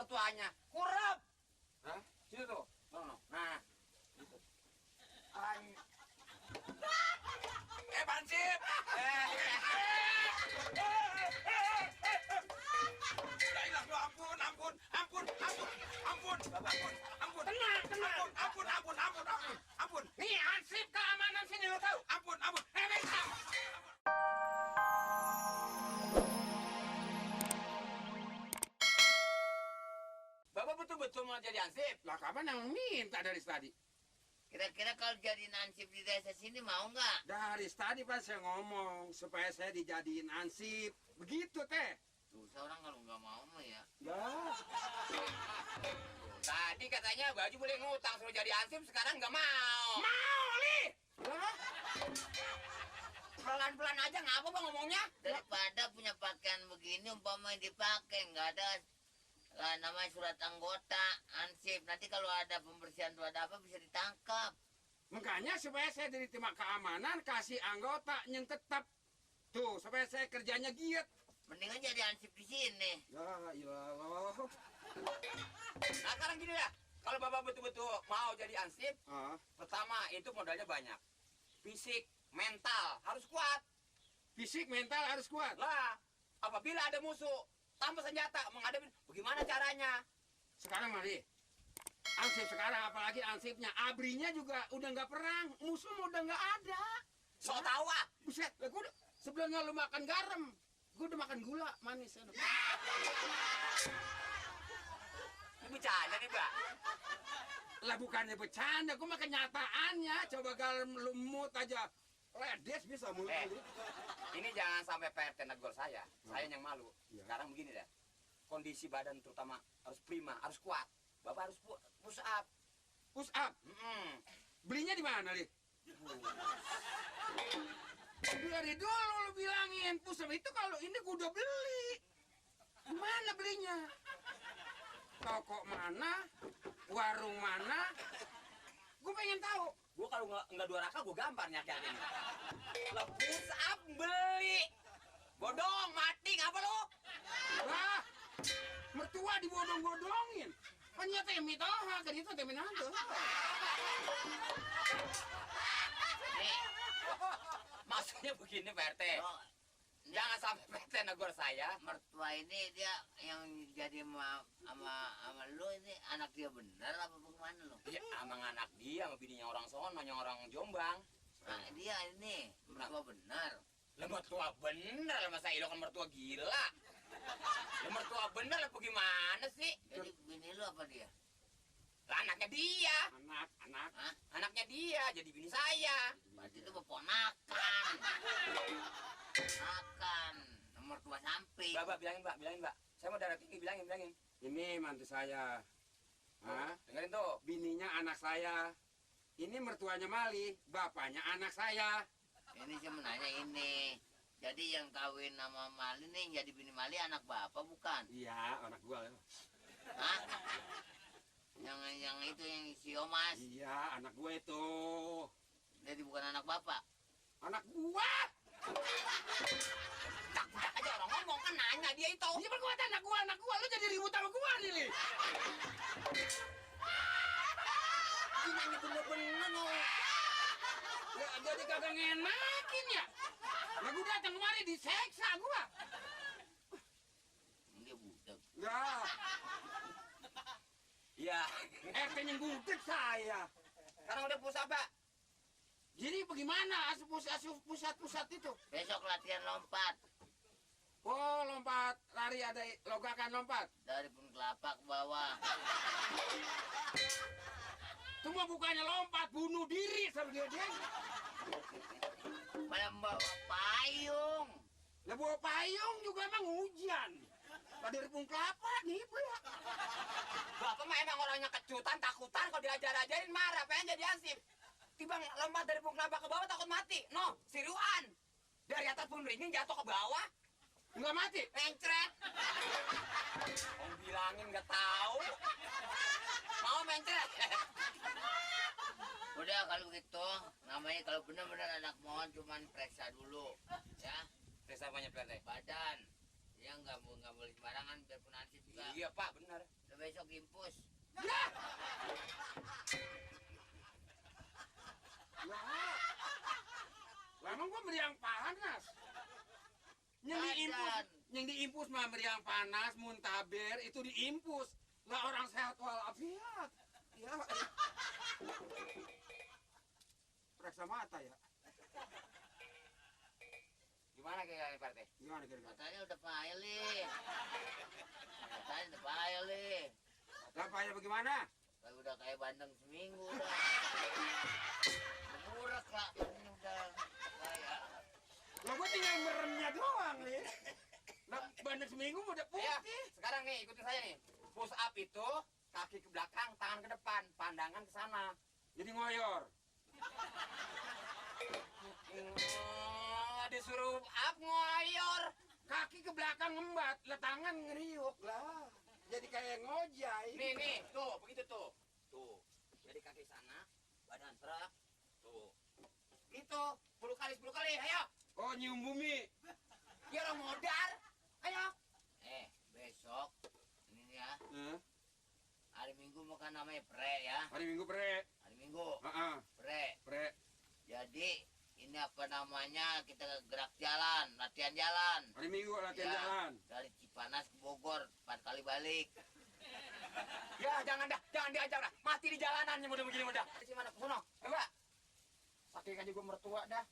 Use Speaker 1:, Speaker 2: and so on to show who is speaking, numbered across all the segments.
Speaker 1: mertuanya. Kurap.
Speaker 2: Hah?
Speaker 1: Situ tuh. No. Nah. Gitu. Pansip. Ya ilah, ampun. Ampun. Nih ansip keamanan sini lo tahu. Ampun. Bapak betul-betul mau jadi ansip? Lah kapan yang minta dari tadi?
Speaker 3: Kira-kira kalau jadi ansip di desa sini mau nggak?
Speaker 2: Dari tadi Pak saya ngomong supaya saya dijadiin ansip. Begitu teh.
Speaker 3: Susah orang kalau nggak mau mah ya.
Speaker 2: Ya.
Speaker 1: Tadi katanya baju boleh ngutang suruh jadi ansip, sekarang nggak mau. Mau, Li!
Speaker 2: Lah,
Speaker 1: Pelan-pelan aja, ngapa bang ngomongnya?
Speaker 3: Daripada punya pakaian begini umpama dipakai nggak ada namanya surat anggota ansip. Nanti kalau ada pembersihan tuh ada apa bisa ditangkap.
Speaker 2: makanya supaya saya diterima keamanan kasih anggota yang tetap. Tuh, supaya saya kerjanya giat.
Speaker 3: Mendingan jadi ansip di sini.
Speaker 2: Ya ilah.
Speaker 1: Nah sekarang gini dah, kalau bapak betul-betul mau jadi ansip,
Speaker 2: Ah,
Speaker 1: pertama itu modalnya banyak. Fisik, mental, harus kuat.
Speaker 2: fisik mental harus kuat.
Speaker 1: Lah, apabila ada musuh tanpa senjata menghadapi, bagaimana caranya?
Speaker 2: Sekarang mari. Ansip sekarang apalagi ansipnya abrinya juga udah nggak perang, musuh udah nggak ada.
Speaker 1: So tau ah.
Speaker 2: Buset, lah gua sebelumnya lu makan garam, gua udah makan gula manis.
Speaker 1: Ini bercanda nih, Mbak.
Speaker 2: Lah bukannya bercanda, gua makan kenyataannya. Coba garam lumut aja, ledes bisa mulut.
Speaker 1: Ini jangan sampai PRT negor saya yang malu.
Speaker 2: Iya.
Speaker 1: Sekarang begini dah, kondisi badan terutama harus prima, harus kuat. Bapak harus push up.
Speaker 2: Push up, belinya di mana, Li? Dari dulu lu bilangin push up itu kalau ini gua udah beli. Mana belinya? Toko mana? Warung mana? Gue pengen tahu.
Speaker 1: Gua kalau nggak dua raka, gua gampar nyakit ini. Lah push up beli. Bodong, mati ngapa lo?
Speaker 2: Wah, mertua dibodong-bodongin. Kan ya temi toha, kan itu temi nanti.
Speaker 3: Nih,
Speaker 1: Maksudnya begini PRT.
Speaker 3: lo
Speaker 1: Jangan sampai PRT negor saya.
Speaker 3: mertua ini dia yang jadi sama lu ini anak dia bener apa bagaimana lo?
Speaker 1: Iya, emang anak dia, sama bininya orang sono, yang orang Jombang.
Speaker 3: Nah, dia ini mertua bener.
Speaker 1: Lah mertua bener lah, masa ilo kan mertua gila. Lah mertua bener lah bagaimana sih?
Speaker 3: Jadi bini lu apa dia?
Speaker 1: Lah anaknya dia.
Speaker 2: Anak.
Speaker 3: Hah?
Speaker 1: Anaknya dia, jadi bini saya.
Speaker 3: Berarti itu keponakan. Ponakan. Nomor tua samping.
Speaker 1: Mbak, bilangin, Mbak. Saya mau darah tinggi, bilangin.
Speaker 2: Ini mantu saya. Hah?
Speaker 1: Dengerin tuh.
Speaker 2: Bininya anak saya. Ini mertuanya Mali, bapaknya anak saya.
Speaker 3: Ini sih menanya ini. Jadi yang kawin sama Mali nih, yang jadi bini Mali anak bapak bukan?
Speaker 2: Iya, anak gua.
Speaker 3: Hah? Yang itu yang si Omas.
Speaker 2: Iya, anak gua itu.
Speaker 3: Jadi bukan anak bapak.
Speaker 2: Anak gua.
Speaker 1: Tak aja orang ngomong kan nanya dia itu.
Speaker 2: Dia berkuatan anak gua. Lu jadi ribut sama gua nih, Li.
Speaker 1: Dia nanya bener-bener loh.
Speaker 2: Ya, jadi kagak ngenakin ya. Lah gua datang kemari diseksa gua.
Speaker 3: Dia budak.
Speaker 2: Ya,
Speaker 1: Iya.
Speaker 2: RT yang gudeg saya.
Speaker 1: Sekarang udah push up, Pak.
Speaker 2: Jadi bagaimana pusat itu?
Speaker 3: Besok latihan lompat.
Speaker 2: Oh, lompat lari ada logakan lompat.
Speaker 3: Dari pun kelapa ke bawah.
Speaker 2: Itu mah bukannya lompat bunuh diri sama dia.
Speaker 3: Malah bawa payung.
Speaker 2: Lah bawa payung juga emang hujan. Pada repung kelapa nih, ya.
Speaker 1: Bapak mah emang orangnya kecutan, takutan, kalau diajar-ajarin marah, pengen jadi ansip. Tiba lompat dari pung kelapa ke bawah takut mati. No, siruan. Dari atas pun ringing jatuh ke bawah,
Speaker 2: Nggak mati.
Speaker 1: mencret. Om bilangin nggak tahu. Mau mencret.
Speaker 3: Udah kalau begitu, namanya kalau benar-benar anak mohon cuman periksa dulu, ya
Speaker 1: Periksa apanya PRT?
Speaker 3: badan. Ya nggak boleh sembarangan biarpun ansip juga.
Speaker 1: Iya Pak, benar.
Speaker 3: Udah besok impus.
Speaker 2: Lah. Lah emang gua meriang panas. Yang diimpus mah meriang panas, muntaber itu diimpus. Lah orang sehat walafiat. Ya. Periksa mata ya.
Speaker 1: Gimana kayak Pak RT?
Speaker 2: Gimana kira-kira?
Speaker 3: Katanya udah pilih. Katanya udah pilih.
Speaker 2: Lah payah bagaimana?
Speaker 3: Kayak udah kayak bandeng seminggu udah. Murah lah, ini udah kayak.
Speaker 2: Lah gua tinggal meremnya doang nih. Lah bandeng seminggu udah
Speaker 1: Ya,
Speaker 2: putih.
Speaker 1: sekarang nih ikutin saya nih. Push up itu kaki ke belakang, tangan ke depan, pandangan ke sana.
Speaker 2: Jadi ngoyor.
Speaker 1: Disuruh up ngoyor.
Speaker 2: Kaki ke belakang ngembat, lah tangan ngeriuk lah. Jadi kayak ngojai.
Speaker 1: Nih, tuh, begitu tuh. Tuh. Jadi kaki sana, badan serak. Tuh. Itu, 10 kali, ayo.
Speaker 2: Oh, nyium bumi.
Speaker 1: Ya orang modal. Ayo.
Speaker 3: Besok ini ya,
Speaker 2: Hah?
Speaker 3: hari Minggu makan namanya pre ya.
Speaker 2: Hari Minggu pre.
Speaker 3: Hari Minggu
Speaker 2: Heeh,
Speaker 3: pre.
Speaker 2: pre.
Speaker 3: Jadi ini apa namanya, kita gerak jalan, latihan jalan.
Speaker 2: Hari Minggu latihan
Speaker 3: Ya,
Speaker 2: jalan.
Speaker 3: dari Cipanas ke Bogor 4 kali balik.
Speaker 1: Ya, jangan diajak dah. Mati di jalanan mudah begini mudah. Di mana? Sono. Enggak. Saking aja gua mertua dah.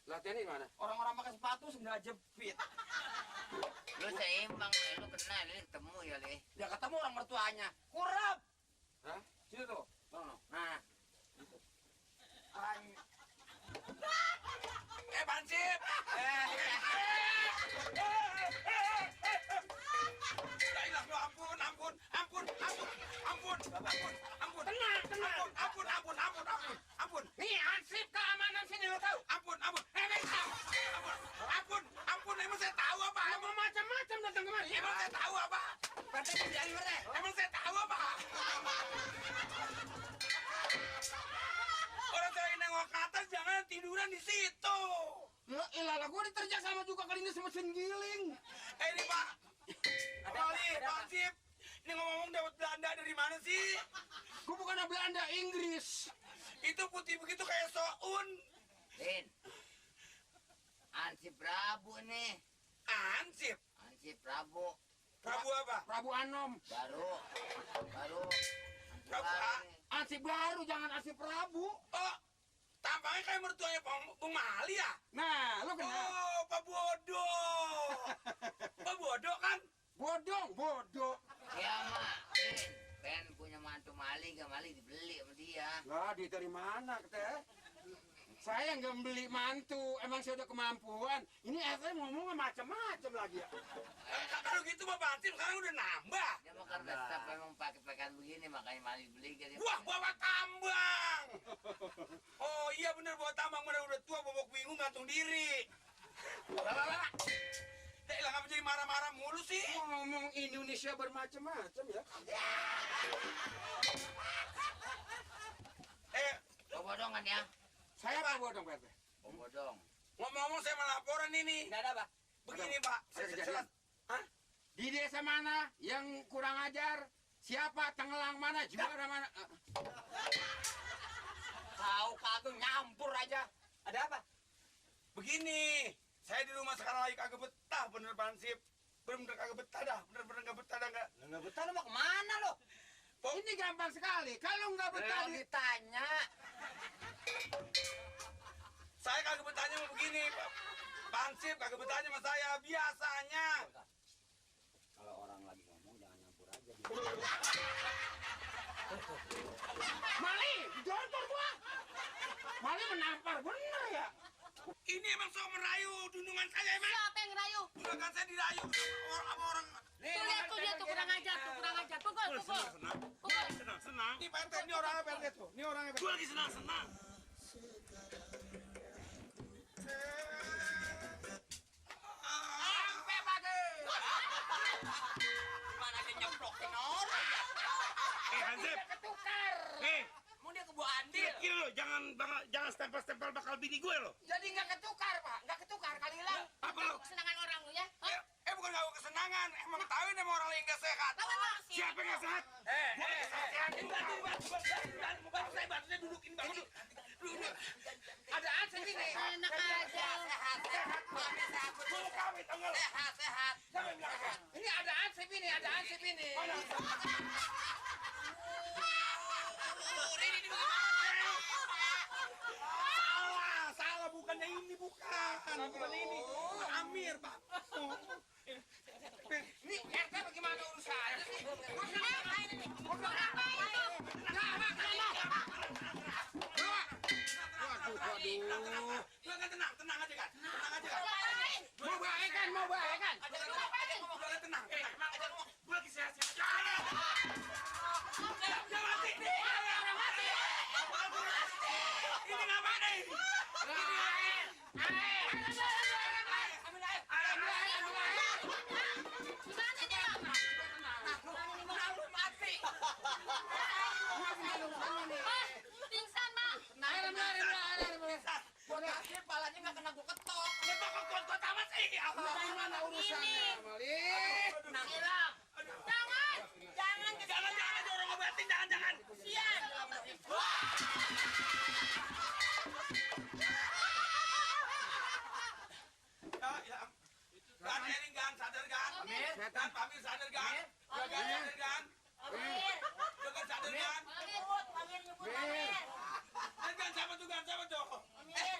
Speaker 2: Latihan di mana?
Speaker 1: Orang-orang pakai sepatu sendal jepit.
Speaker 3: Lu seimbang, lu kenal, ini ketemu ya, Le.
Speaker 1: Dia ketemu orang mertuanya. Kurap.
Speaker 2: Hah?
Speaker 1: Situ tuh. Sono. Nah. Gitu.
Speaker 2: Pansip. Ampun. Nih ansip keamanan sini lo tahu. Ampun. Emang saya tahu apa? Emang macam-macam datang kemari. Emang saya tahu apa?
Speaker 1: Partai jadi partai.
Speaker 2: Emang saya tahu apa? Orang saya nengok ke atas jangan tiduran di situ. Ya ilah, gua diterjak sama juga kali ini sama mesin giling. Ini Pak. Kali Pansip. Ini ngomong dapat Belanda dari mana sih? Gua bukan Belanda, Inggris. Itu putih begitu kayak soun.
Speaker 3: Din, Ansip Prabu nih.
Speaker 2: Ansip.
Speaker 3: Ansip Prabu.
Speaker 2: Prabu apa? Prabu Anom.
Speaker 3: Baru. Ansip
Speaker 2: Prabu
Speaker 3: baru
Speaker 2: A.
Speaker 3: nih.
Speaker 2: Ansip baru, jangan Ansip Prabu. Oh, tampaknya kayak mertuanya Bung Mali ya? Nah, lo kenal? Oh, Pak Bodoh. Pak Bodoh kan? Bodoh.
Speaker 3: Ya, Mak. Din, Ben punya mantu maling, gak maling dibeli sama dia.
Speaker 2: Lah, duit dari mana, Teh? Saya nggak beli mantu, emang saya udah kemampuan. Ini saya ngomongnya macam-macam lagi ya. Kalau gitu Bapak Ansip sekarang udah nambah.
Speaker 3: Dia mau karena staff memang pakai pakaian begini, makanya maling beli jadi.
Speaker 2: Wah, bawa tambang. Oh iya bener bawa tambang, mana udah tua bobok bingung gantung diri. Lah. Dek lah, ngapa jadi marah-marah mulu sih? Ngomong Indonesia bermacam-macam ya.
Speaker 3: Bodong kan ya?
Speaker 2: Saya Pak Bodong, Pak.
Speaker 3: Bodong.
Speaker 2: Ngomong-ngomong saya mau laporan ini.
Speaker 1: Enggak ada, Pak.
Speaker 2: Begini Pak,
Speaker 4: Ada kejadian?
Speaker 2: Hah? Di desa mana yang kurang ajar? Siapa tenggelang mana? Juara mana?
Speaker 1: Tahu kagak nyampur aja. Ada apa?
Speaker 2: Begini, saya di rumah sekarang lagi kagak betah, bener Pansip. Bener-bener kagak betah dah, bener-bener kagak betah dah nggak?
Speaker 1: Enggak betah lu mau kemana lo?
Speaker 2: Ini gampang sekali, kalau nggak betah,
Speaker 1: Lo ditanya.
Speaker 2: saya kagak betahnya mau begini, Pansip kagak betahnya sama saya, biasanya.
Speaker 1: Kalau orang lagi ngomong jangan nyampur aja.
Speaker 2: Mali, jontor gua. Mali menampar, bener ya? Ini emang sok merayu dundungan saya emang.
Speaker 5: Siapa yang ngerayu?
Speaker 2: Udah kan saya dirayu sama orang.
Speaker 5: Tuh lihat tuh dia tuh kurang ajar tuh, kurang ajar. Pukul.
Speaker 4: Senang.
Speaker 2: Ini Pak RT, ini orangnya Pak RT tuh. Ini orangnya Pak RT.
Speaker 4: Gue lagi senang.
Speaker 2: Sampai pagi.
Speaker 1: Mana dia nyeplokin orang ya?
Speaker 4: Hansip.
Speaker 2: Ketukar.
Speaker 1: Mau dia ke Bu Andil.
Speaker 4: Kira lo, jangan stempel-stempel bakal bini gue lo.
Speaker 2: Jadi nggak ketukar, Pak. Nggak ketukar, kali hilang.
Speaker 4: Apa lo?
Speaker 5: Kesenangan orang lu ya? Hah?
Speaker 2: bukan gak kesenangan, emang tahu ini emang orang yang gak sehat.
Speaker 4: Siapa yang nggak sehat?
Speaker 2: Bantu saya dudukin bangun. Duduk. Ada Ansip ini.
Speaker 5: Enak aja.
Speaker 1: Sehat. Mami sehat.
Speaker 4: Mau kawin, tau nggak lo?
Speaker 1: Sehat.
Speaker 4: Siapa yang bilang sehat?
Speaker 2: Ini ada Ansip ini.
Speaker 4: Salah, bukannya ini, bukan ini. Amir, Pak.
Speaker 2: Ini RT bagaimana urusannya sih?
Speaker 4: Waduh. Tenang aja kan?
Speaker 2: Mau baik kan?
Speaker 4: Tenang. Gue lagi sehat-sehat. Jangan mati. Ini ngapain nih?
Speaker 5: Pingsan, Mak.
Speaker 1: Dia palanya nggak kena gua ketok.
Speaker 4: Lepas kok kuat amat sih.
Speaker 2: Bagaimana urusannya, Mali?
Speaker 3: Siram.
Speaker 4: Jangan orang ngobatin, jangan.
Speaker 5: Sian.
Speaker 4: Ya. Gan, Ering, Gan, sadar, Gan. Gan, Pamir, sadar, Gan. Gan, sadar, Gan. Gan, sadar, Gan. Gan, siapa tuh, Gan? Siapa tuh?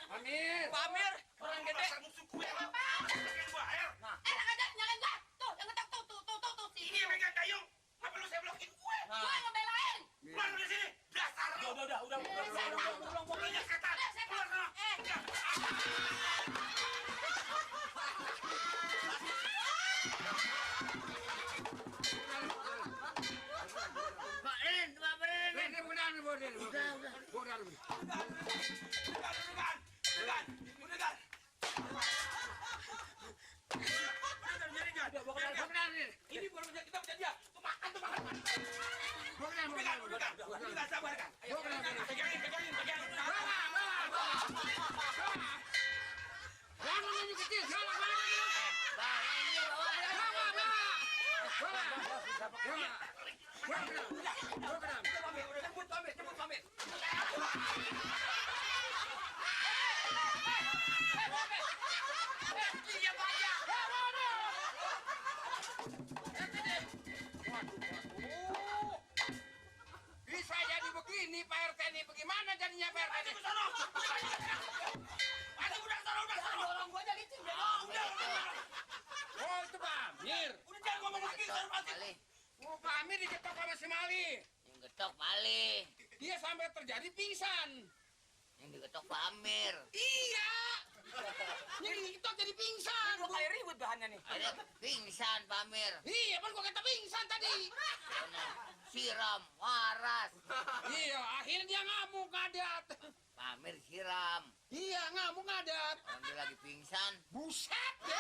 Speaker 2: Amir.
Speaker 1: Pamir, orang gede.
Speaker 4: Masa musuh gue. Pakai gua air.
Speaker 5: Nyalain gua. Tuh, yang ngetok tuh.
Speaker 4: Ini yang megang gayung. Apa lu saya blokin gue?
Speaker 5: Gua yang ngebelain.
Speaker 4: Keluar dari sini. Dasar lu. Udah. Lu yang setan. Keluar sana.
Speaker 3: Pak Rin, Pak Rin.
Speaker 2: Ini benar.
Speaker 4: Udah, Gan. Ini bukan kerja kita, kerja dia. Tuh makan. Udah, sabar, Gan. Pegangin.
Speaker 2: Jangan ini kecil, salah balik lagi.
Speaker 3: Bang, ini bawa.
Speaker 1: Jemput Pamir. Iya, banyak.
Speaker 2: Bisa jadi begini Pak RT ini. Bagaimana jadinya Pak RT ini?
Speaker 1: Dorong gua aja licin.
Speaker 2: Oh itu Pak Amir.
Speaker 4: Udah jangan ngomong lagi,
Speaker 3: Mali.
Speaker 2: Oh Pak Amir diketok sama si Mali.
Speaker 3: Yang getok Mali.
Speaker 2: Dia sampai terjadi pingsan.
Speaker 3: Yang diketok Pak Amir.
Speaker 2: Iya. Jadi diketok jadi pingsan.
Speaker 1: Gua kayak ribut bahannya nih.
Speaker 3: Ada pingsan Pak Amir.
Speaker 2: Iya kan gua kata pingsan tadi.
Speaker 3: Siram, waras.
Speaker 2: Iya akhirnya dia ngamuk ngadat.
Speaker 3: Pak Amir siram.
Speaker 2: Iya ngamuk ngadat.
Speaker 3: Orang dia lagi pingsan.
Speaker 2: Buset ya.